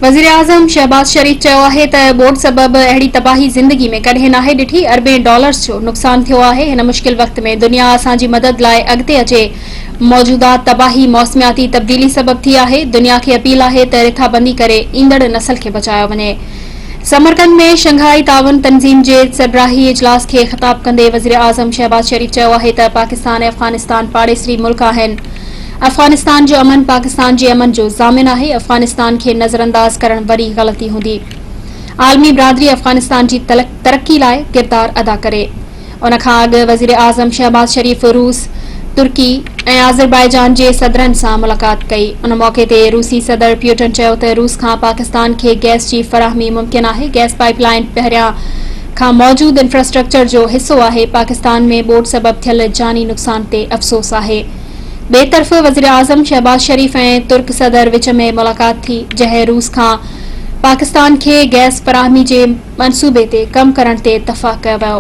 وزيراعظم شهباز شريف چيو آهي ته ٻوڏ سبب اهڙي تباهي زندگي ۾ ڪڏهن ناهي ڏٺي، اربين ڊالرز جو نقصان ٿيو آهي، هن مشڪل وقت ۾ دنيا اسان جي مدد لاء اڳتي اچي، موجوده تباهي موسمياتي تبديلي سبب ٿي آهي، دنيا کي اپيل آهي ته رٿابندي ڪري ايندڙ نسل کي بچايو وڃي. سمرقند ۾ شنگهائي تعاون تنظيم جي سربراهي اجلاس کي خطاب ڪندي وزيراعظم شهباز شريف چيو آهي ته پاڪستان ۽ افغانستان پاڙيسري ملڪ آهن، افغانستان جو امن پاڪستان جي امن جو ضامن آهي، افغانستان کي نظرانداز ڪرڻ وڏي غلطي هوندي، عالمي برادري افغانستان جي ترقي لاء ڪردار ادا ڪري. ان کان اڳ وزيراعظم شهباز شريف روس، ترڪي ۽ آذربائيجان جي صدرن سان ملاقات ڪئي. ان موقعي تي روسي صدر پيوٽن چيو ته روس کان پاڪستان کي گئس جي فراهمي ممڪن آهي، گئس پائيپ لائين پهريان کان موجود انفراسٽرڪچر جو حصو آهي، پاڪستان ۾ ٻوڏ سبب ٿيل جاني نقصان تي افسوس آهي. ٻئي طرف وزيراعظم شهباز شريف ۽ ترڪ صدر وچ ۾ ملاقات ٿي، جنهن روس کان پاڪستان کي گئس فراهمي جي منصوبي تي ڪم ڪرڻ تي اتفاق ڪيو ويو.